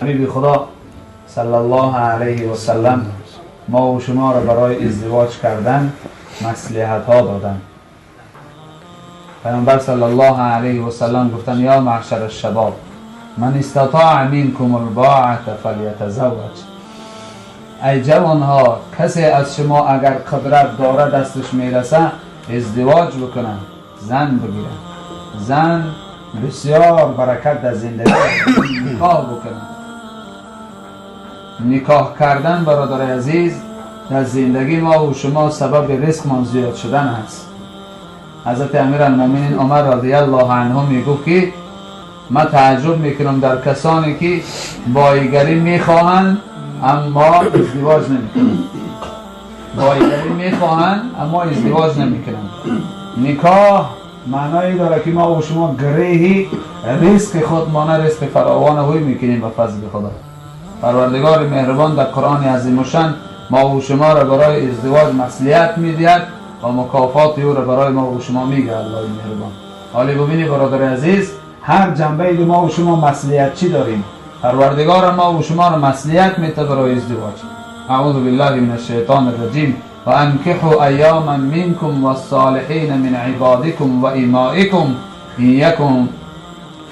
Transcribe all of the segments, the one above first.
حبیب خدا صلی الله علیه و سلم ما و شما را برای ازدواج کردن مصلحت ها دادن. پیامبر صلی الله علیه و سلم گفتن یا معشر الشباب من استطاع منکم الباعة فلیتزوج. ای جوان ها، کسی از شما اگر قدرت داره دستش میرسه ازدواج بکنن، زن بگیرن. زن بسیار برکت در زندگی، نکاح بکنن. نکاح کردن برادر عزیز در زندگی ما و شما سبب رزق ما زیاد شدن هست. حضرت امیرالمومنین عمر رضی الله عنه میگفت که من تعجب میکنم در کسانی که بایگری میخواهند اما ازدواج نمیکنند. بایگری میخواهند اما ازدواج نمیکنند. نکاح معنایی داره که ما و شما گرهی رزق خود مانه رزق فراوان هوی میکنیم به فضل خدا. پروردگار مهربان در قرآن عظیم الشان ما و شما را برای ازدواج مصلحت میدهد و مکافات او را برای ما و شما میگه الله مهربان. حالی ببینی برادر عزیز، هر جنبه ما و شما مصلحت چی داریم؟ پروردگار ما و شما را مصلحت میده برای ازدواج. اعوذ بالله من الشیطان الرجیم و انکحوا ایاما منکم والصالحین من عبادکم و امائکم ان یکن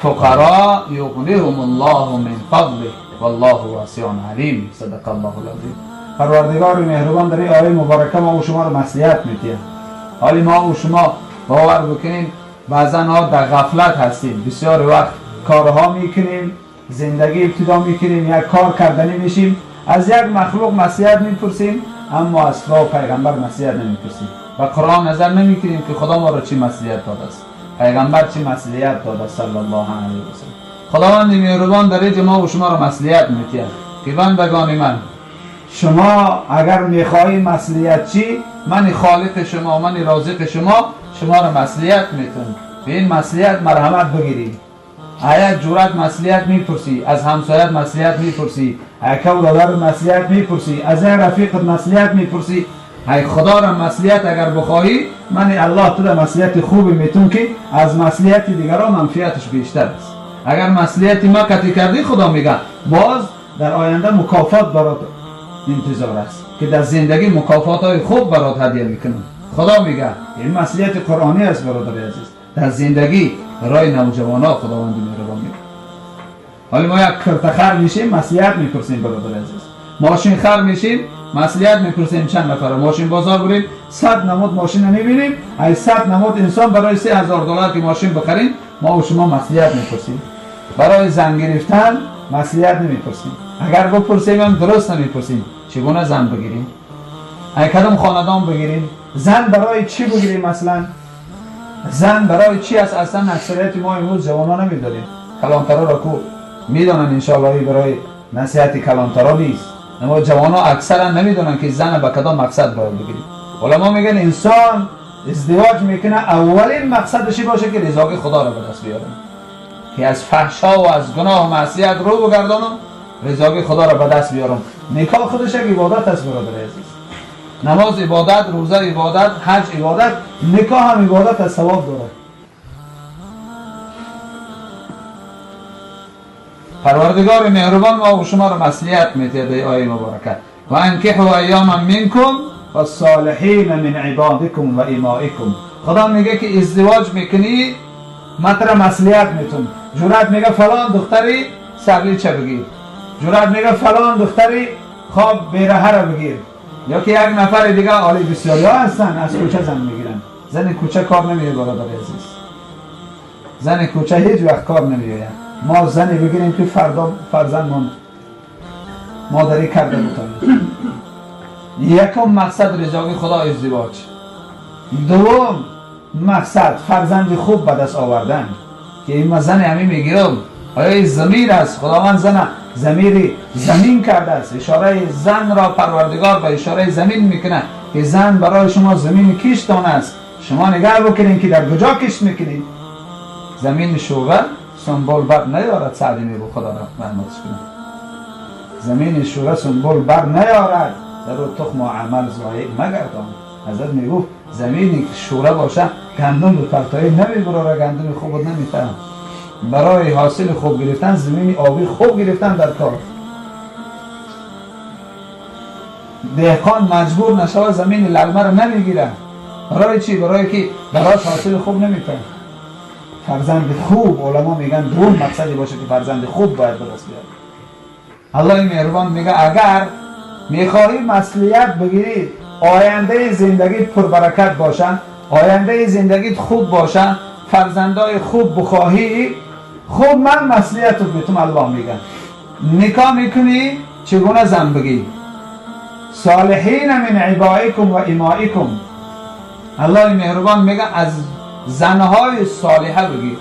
فقراء یغنیهم الله من فضله والله واسع علیم. صدق الله العظیم. پروردگار مهربان در این آیه مبارکه ما و شما را مصلحت میده. حالی ما و شما باور بکنیم بعضا ها در غفلت هستیم، بسیار وقت کارها میکنیم، زندگی ابتدا میکنیم، یک کار کردنی میشیم، از یک مخلوق مصلحت میپرسیم اما از خدا و پیغمبر مصلحت نمیپرسیم و قرآن نظر نمیکنیم که خدا ما را چی مصلحت داده است، پیغمبر چی مصلحت داده است صلی الله علیه و سلم. خداوند مهربان در اینجا ما و شما را مصلحت میده که بندگان من، شما اگر میخواهی مصلحت چی، من خالق شما، من رازق شما، شما را مصلحت میتونم. به این مصلحت مرحمت بگیرید. ایا جورت مصلحت میپرسی، از همسایت مصلحت میپرسی، ایا برادر مصلحت میپرسی، از رفیقت مصلحت میپرسی، ای خدا را مصلحت اگر بخواهی، من الله تو را مصلحت خوبی میتون که از مصلحت دیگران منفعتش بیشتر است. اگر مصلحت ما قطعی کردی، خدا میگه باز در آینده مکافات برات انتظار است که در زندگی مکافات های خوب برات هدیه میکنم. خدا میگه این مصلحت قرآنی است برادر عزیز. در زندگی برای نوجوان ها خداوند مهربان میگه. حالا ما یک کرته خر میشیم مصلحت میپرسیم برادر عزیز، ماشین خر میشیم مصلحت میپرسیم چند نفره، ماشین بازار بریم 100 نمود ماشین رو میبینیم، از 100 نمود انسان برای $3000 که ماشین بخریم ما و شما مصلحت میپرسیم. برای زن گرفتن مصلحت نمیپرسیم، اگر بپرسیم هم درست نمیپرسیم. چگونه زن بگیریم؟ اگه کدام خاندان بگیریم؟ زن برای چی بگیریم؟ اصلا زن برای چی است؟ اصلا اکثریت ما امروز جوانان نمیدانیم. کلانترا را کو میدانن انشاءالله، برای نصیحت کلانترا نیست، اما جوانان اکثرا نمیدونن که زن به کدام مقصد باید بگیریم. علما میگن انسان ازدواج میکنه اولین مقصدش باشه که رضای خدا را به دست بیاره، که از فحشا و از گناه و معصیت رو بگردانم، رضای خدا را به دست بیارم. نکاح خودش یک عبادت است برادر عزیز. نماز عبادت، روزه عبادت، حج عبادت، نکاح هم عبادت است، ثواب داره. پروردگار مهربان ما و شما را مصلحت میده در آیه مبارکه و انکحوا ایاما منکم والصالحین من عبادکم و امائکم. خدا میگه که ازدواج میکنی من را مصلحت میتون. جرأت میگه فلان دختری سرلیچه بگیر، جرأت میگه فلان دختری خواب بیرهه را بگیر، یا که یک نفر دیگه. عالی بسیاری ها هستن از کوچه زن میگیرن. زن کوچه کار نمیه برادر عزیز، زن کوچه هیچ وقت کار نمیه. ما زنی بگیریم که فردا فرزندمان مادری کرده بتانیم. یکم مقصد رضای خدا ازدواج، دوم مقصد فرزند خوب به دست آوردن که این ما زن همین میگیرم. آیا این ضمیر است؟ خداوند زن ضمیر زمین کرده است. اشاره زن را پروردگار به اشاره زمین میکنه که زن برای شما زمین کشتان است، شما نگاه بکنین که در کجا کشت میکنین. زمین شوه سنبل بر نیارد، سعدی میگو خدا رحمتش کنه. زمین شوه سنبل بر نیارد، در او تخم و عمل ضایع مگردان. حضرت میگفت زمینی که شوره باشه گندم به پرتایی نمیبراره، گندم خوب نمیترم. برای حاصل خوب گرفتن زمین آبی خوب گرفتن در کار. دهقان مجبور نشود زمین للمه را نمیگیره. برای چی؟ برای که براش حاصل خوب نمیده. فرزند خوب، علما میگن دوم مقصدی باشه که فرزند خوب باید به دست بیاره. الله مهربان میگه اگر میخواهی مسئولیت بگیری، آینده زندگیت پربرکت باشه، آینده زندگیت خوب باشه، فرزندای خوب بخواهی، خوب من مسئولیت رو بهتون الله میگه. نکاح میکنی چگونه زن بگی؟ صالحین من عبائکم و امائکم. الله مهربان میگه از زنهای صالحه بگیر.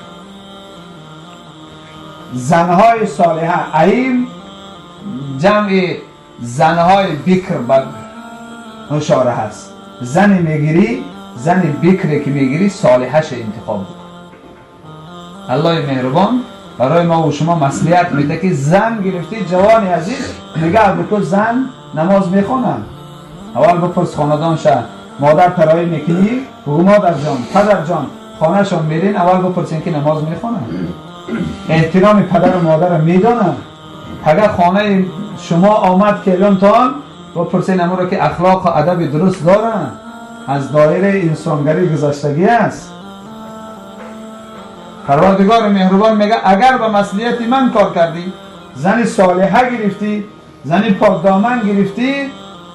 زنهای صالحه، ایم جمع زنهای بکر اشاره هست. زن میگیری، زن بکری که میگیری صالحش انتخاب بکن. الله مهربان برای ما و شما مسئولیت میده که زن گرفتی جوانی عزیز، نگاه بکن زن نماز میخونن، اول بپرس خاندان شه، مادر ترایی میکنی، بگو مادر جان پدر جان خانهشان میرین، اول بپرسین که نماز میخونن، احترام پدر و مادر رو میدونن. اگر خانه شما آمد کلونتان، بپرسین امو رو که اخلاق و ادب درست دارن، از دایره انسانگری گذشتگی است. پروردگار مهربان میگه اگر به مسئولیت من کار کردی، زن صالحه گرفتی، زن پاک دامن گرفتی،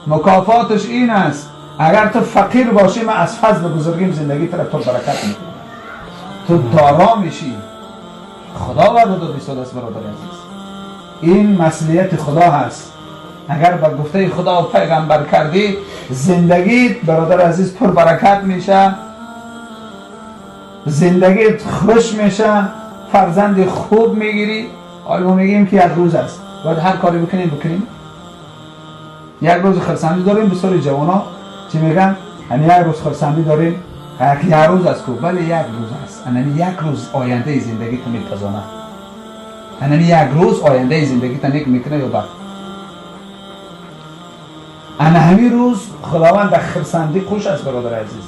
مکافاتش این است اگر تو فقیر باشی من از فضل بزرگیم زندگی تو پر برکت میکنم، تو دارا میشی. خدا وعده داده است برادر عزیز، این مسئولیت خدا هست. اگر به گفته خدا و پیغمبر کردی، زندگیت برادر عزیز پر برکت میشه، زندگیت خوش میشه، فرزند خوب میگیری. حالا ما میگیم که یک روز است، باید هر کاری بکنیم بکنیم. یک روز خرسندی داریم، بسیاری جوانا چی میگن؟ یعنی یک روز خرسندی داریم، یک روز است کو، بله یک روز است. یعنی یک روز آینده زندگی تو میپزانه، یعنی یک روز آینده زندگی تو نیک میکنه یا بد. انا همین روز خداوند در خرسندی خوش است برادر عزیز.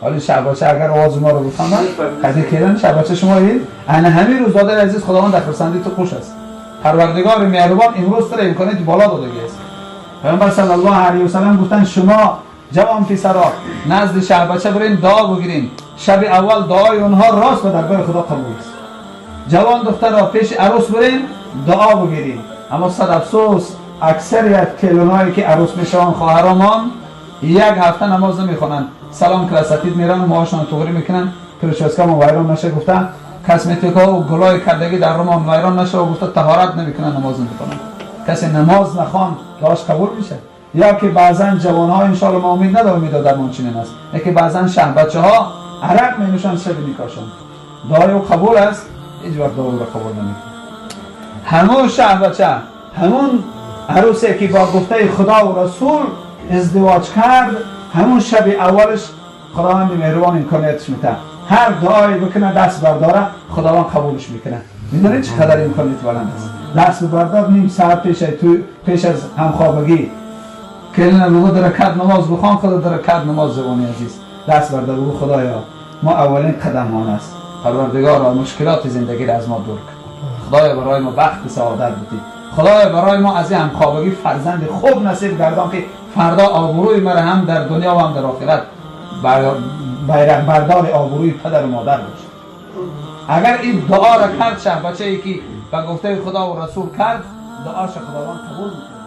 حالا شعباچه اگر آواز ما رو بفهمن قضیه کردن شعباچه شما این، انا همین روز برادر عزیز خداوند در خرسندی تو خوش است. پروردگار مهربان امروز تو امکانات بالا دادگی است. پیامبر صلی الله علیه و سلم گفتن شما جوان پسرا نزد شعباچه برین دعا بگیرین، شب اول دعای اونها راست به درگاه خدا قبول است. جوان دخترا پیش عروس برین دعا بگیرین. اما صد افسوس اکثریت کلونایی که عروس میشوند خواهرمان یک هفته نماز نمیخوانند، سلام کلاساتید میرن، موهاشون تغری میکنن، پرشاسکا ما وایران نشه گفتن، کسمتیکا و گلای کردگی در رومان وایران نشه و گفته طهارت نمیکنن، نماز نمیخوانن. کسی نماز نخوان دعاش قبول میشه؟ یا که بعضا جوانها ان شاء الله ما امید نداریم میدادرمان چنین است، یکی بعضا شه بچه ها عرق می نوشند شب نکاشون، دعای او قبول است، هیچ وقت دعای او را قبول نمیکنه. همون شه بچه، همون عروسی که با گفته خدا و رسول ازدواج کرد، همون شب اولش خداوند مهربان امکانیتش میده، هر دعایی بکنه دست برداره خداوند قبولش میکنه. میدونید چقدر امکانیت بلند است؟ دست بردار نیم ساعت پیش تو پیش از همخوابگی کلینه بگو در رکعت نماز بخوان، خدا در رکعت نماز زبانی عزیز دست بردار بگو خدایا ما اولین قدم آن است، پروردگارا مشکلات زندگی را از ما دور کن، خدایا برای ما بخت سعادت بدی، خدایا برای ما از این همخوابگی فرزند خوب نصیب گردان که فردا آبروی مرا هم در دنیا و هم در آخرت بیرق بردار آبروی پدر و مادر باشه. اگر این دعا را کرد شه بچه ای که به گفته خدا و رسول کرد، دعاش خداوند قبول میکنه.